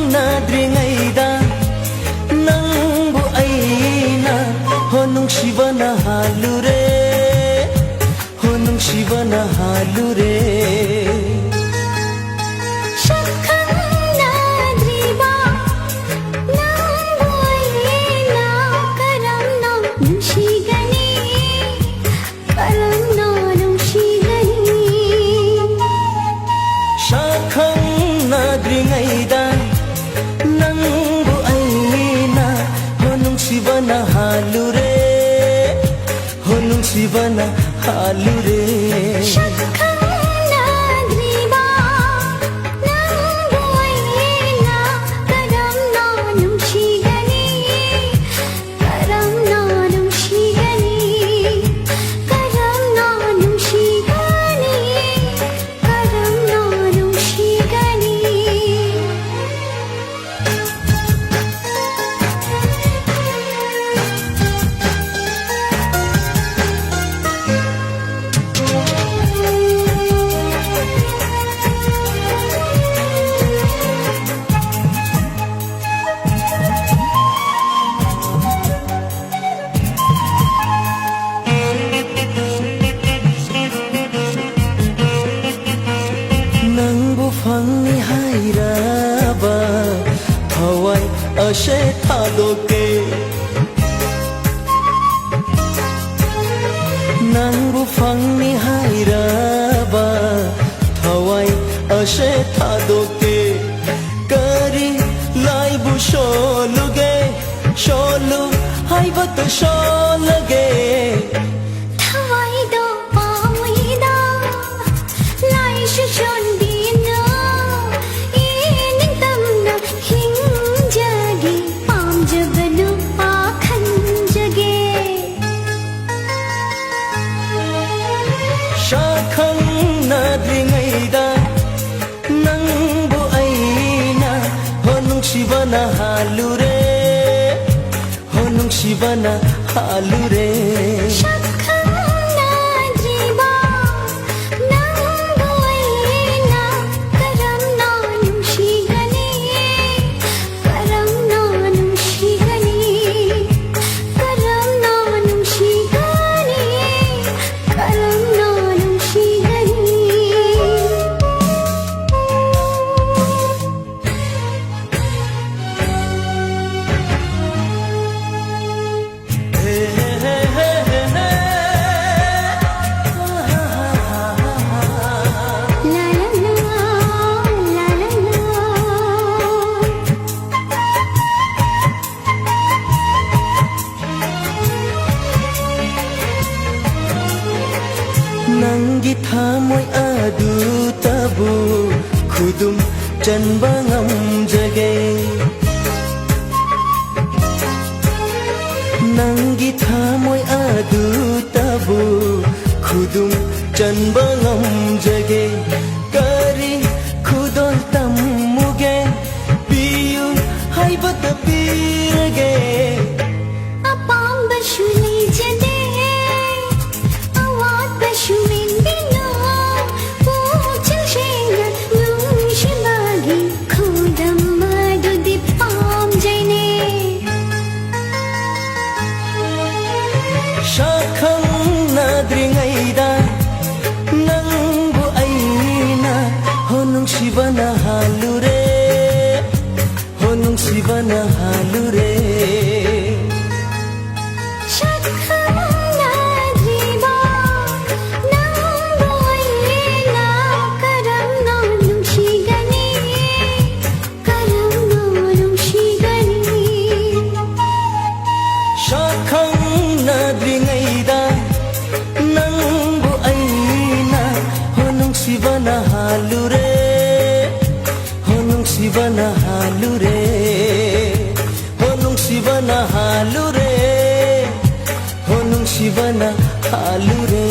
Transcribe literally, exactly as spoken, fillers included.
ꯁꯛꯈꯪꯅꯗ꯭ꯔꯤꯉꯩꯗ ꯅꯪꯕꯨ ꯑꯩꯅ ꯍꯣ ꯅꯨꯡꯁꯤꯕꯅ ꯍꯥꯜꯂꯨꯔꯦ, ꯍꯣ ꯅꯨꯡꯁꯤꯕꯅ ꯍꯥꯜꯂꯨꯔꯦ꯫ ꯁꯛꯈꯪꯅꯗ꯭ꯔꯤꯕ ꯅꯪꯕꯨ ꯑꯩꯅ ꯀꯔꯝꯅ ꯅꯨꯡꯁꯤꯒꯅꯤ? ꯀꯔꯝꯅ ꯅꯨꯡꯁꯤꯒꯅꯤ? ꯁꯛꯈꯪꯅꯗ꯭ꯔꯤꯉꯩꯗ ꯅꯪꯕꯨ ꯑꯩꯅ ꯍꯣ ꯅꯨꯡꯁꯤꯕꯅ ꯍꯥꯜꯂꯨꯔꯦ, ꯍꯣ ꯅꯨꯡꯁꯤꯕꯅ ꯍꯥꯜꯂꯨꯔꯦ꯫ ꯁꯛꯈꯪꯅꯗ꯭ꯔꯤꯕ ꯅꯪꯕꯨ ꯑꯩꯅ ꯀꯔꯝꯅ ꯅꯨꯡꯁꯤꯒꯅꯤ? ꯀꯔꯝꯅ ꯅꯨꯡꯁꯤꯒꯅꯤ? ꯀꯔꯝꯅ ꯅꯨꯡꯁꯤꯒꯅꯤ? ꯀꯔꯝꯅ ꯅꯨꯡꯁꯤꯒꯅꯤ? ꯅꯪꯕꯨ ꯐꯪꯅꯤ ꯍꯥꯏꯔꯕ ꯊꯋꯥꯏ ꯑꯁꯦ ꯊꯥꯗꯣꯛꯀꯦ꯫ ꯅꯪꯕꯨ ꯐꯪꯅꯤ ꯍꯥꯏꯔꯕ ꯊꯋꯥꯏ ꯑꯁꯦ ꯊꯥꯗꯣꯛꯀꯦ꯫ ꯀꯔꯤ ꯂꯥꯏꯕꯨ ꯁꯣꯜꯂꯨꯒꯦ? ꯁꯣꯜꯂꯨ ꯍꯥꯏꯕꯇ ꯁꯣꯜꯂꯒꯦ꯫ ꯊꯋꯥꯏꯗꯣ ꯄꯥꯝꯃꯤꯗ, ꯂꯥꯏꯁꯨ ꯁꯣꯟꯕꯤꯅ, ꯏꯅꯤꯡꯇꯝꯅ ꯍꯤꯡꯖꯒꯦ, ꯄꯥꯝꯖꯕ ꯅꯨꯄꯥ ꯈꯟꯖꯒꯦ꯫ ꯅꯥꯗ꯭ꯔꯤꯉꯩꯗ ꯅꯪꯕꯨ ꯑꯩꯅ ꯍꯣ ꯅꯨꯡꯁꯤꯕꯅ ꯍꯥꯜꯂꯨꯔꯦ, ꯍꯣ ꯅꯨꯡꯁꯤꯕꯅ ꯍꯥꯜꯂꯨꯔꯦ꯫ ꯁꯛꯈꯪꯅꯗ꯭ꯔꯤꯕ ꯅꯪꯕꯨ ꯑꯩꯅ ꯀꯔꯝꯅ ꯅꯨꯡꯁꯤꯒꯅꯤ? ꯀꯔꯝꯅ ꯅꯨꯡꯁꯤꯒꯅꯤ? ꯀꯔꯝꯅ ꯅꯨꯡꯁꯤꯒꯅꯤ? ꯀꯔꯝꯅ ꯅꯨꯡꯁꯤꯒꯅꯤ? ꯅꯪꯒꯤ ꯊꯃꯣꯏ ꯑꯗꯨꯇꯕꯨ ꯈꯨꯗꯨꯝ ꯆꯟꯕ ꯉꯝꯖꯒꯦ꯫ ꯅꯪꯒꯤ ꯊꯃꯣꯏ ꯑꯗꯨꯇꯕꯨ ꯈꯨꯗꯨꯝ ꯆꯟꯕ ꯉꯝꯖꯒꯦ꯫ ꯀꯔꯤ ꯈꯨꯗꯣꯜ ꯇꯝꯃꯨꯒꯦ? ꯄꯤꯌꯨ ꯍꯥꯏꯕꯗ ꯄꯤꯔꯒꯦ꯫ ꯑꯄꯥꯝꯕꯁꯨ ꯂꯩꯖꯗꯦ, ꯑꯋꯥꯠꯄꯁꯨ ꯃꯦꯟꯕꯤꯅꯨ꯫ ꯄꯨꯛꯆꯦꯜ ꯁꯦꯡꯅ ꯅꯨꯡꯁꯤꯕꯒꯤ ꯈꯨꯗꯝ ꯑꯗꯨꯗꯤ ꯄꯥꯝꯖꯩꯅꯦ꯫ ꯁꯛꯈꯪꯅꯗ꯭ꯔꯤꯉꯩꯗ ꯅꯪꯕꯨ ꯑꯩꯅ ꯍꯣ ꯅꯨꯡꯁꯤꯕꯅ ꯍꯥꯜꯂꯨꯔꯦ, ꯍꯣ ꯅꯨꯡꯁꯤꯕꯅ ꯍꯥꯜꯂꯨꯔꯦ꯫ ꯁꯛꯈꯪꯅꯗ꯭ꯔꯤꯕ ꯅꯪꯕꯨ ꯑꯩꯅ ꯀꯔꯝꯅ ꯅꯨꯡꯁꯤꯒꯅꯤ? ꯀꯔꯝꯅ ꯅꯨꯡꯁꯤꯒꯅꯤ? ꯁꯛꯈꯪꯅꯗ꯭ꯔꯤꯉꯩꯗ ꯅꯪꯕꯨ ꯑꯩꯅ ꯍꯣ ꯅꯨꯡꯁꯤꯕꯅ ꯍꯥꯜꯂꯨꯔꯦ, ꯍꯣ ꯅꯨꯡꯁꯤꯕꯅ ꯍꯥꯜꯂꯨꯔꯦ, ꯍꯣ ꯅꯨꯡꯁꯤꯕꯅ ꯍꯥꯜꯂꯨꯔꯦ, ꯍꯣ ꯅꯨꯡꯁꯤꯕꯅ ꯍꯥꯜꯂꯨꯔꯦ꯫